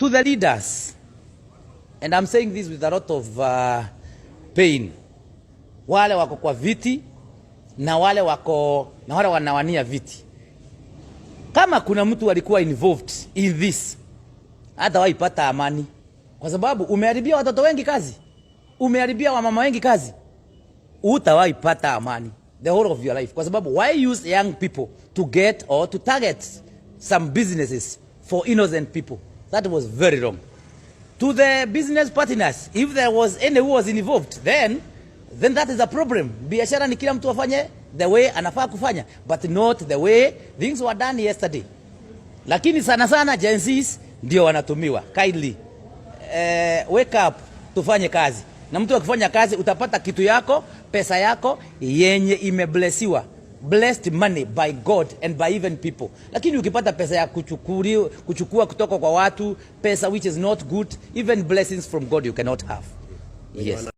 To the leaders, and I'm saying this with a lot of pain, wale wako kwa viti na wale wako na wale wanawania viti, kama kuna mtu alikuwa involved in this, hata waipata amani, kwa sababu umeharibia watoto wengi kazi, umeharibia wamama wengi kazi, utawahi pata amani the whole of your life, kwa sababu why use young people to get or to target some businesses for innocent people? That was very wrong. To the business partners, if there was any who was involved, then that is a problem. Biashara ni kila mtu afanye the way anafaa kufanya, but not the way things were done yesterday. Lakini sana sana Gen Zs ndio wanatumiwa. Kindly wake up, tufanye kazi, na mtu akifanya kazi utapata kitu yako, pesa yako yenye imeblessiwa, blessed money by God and by even people. Lakini ukipata pesa ya kuchukua kutoka kwa watu, pesa which is not good, even blessings from God you cannot have. Yes.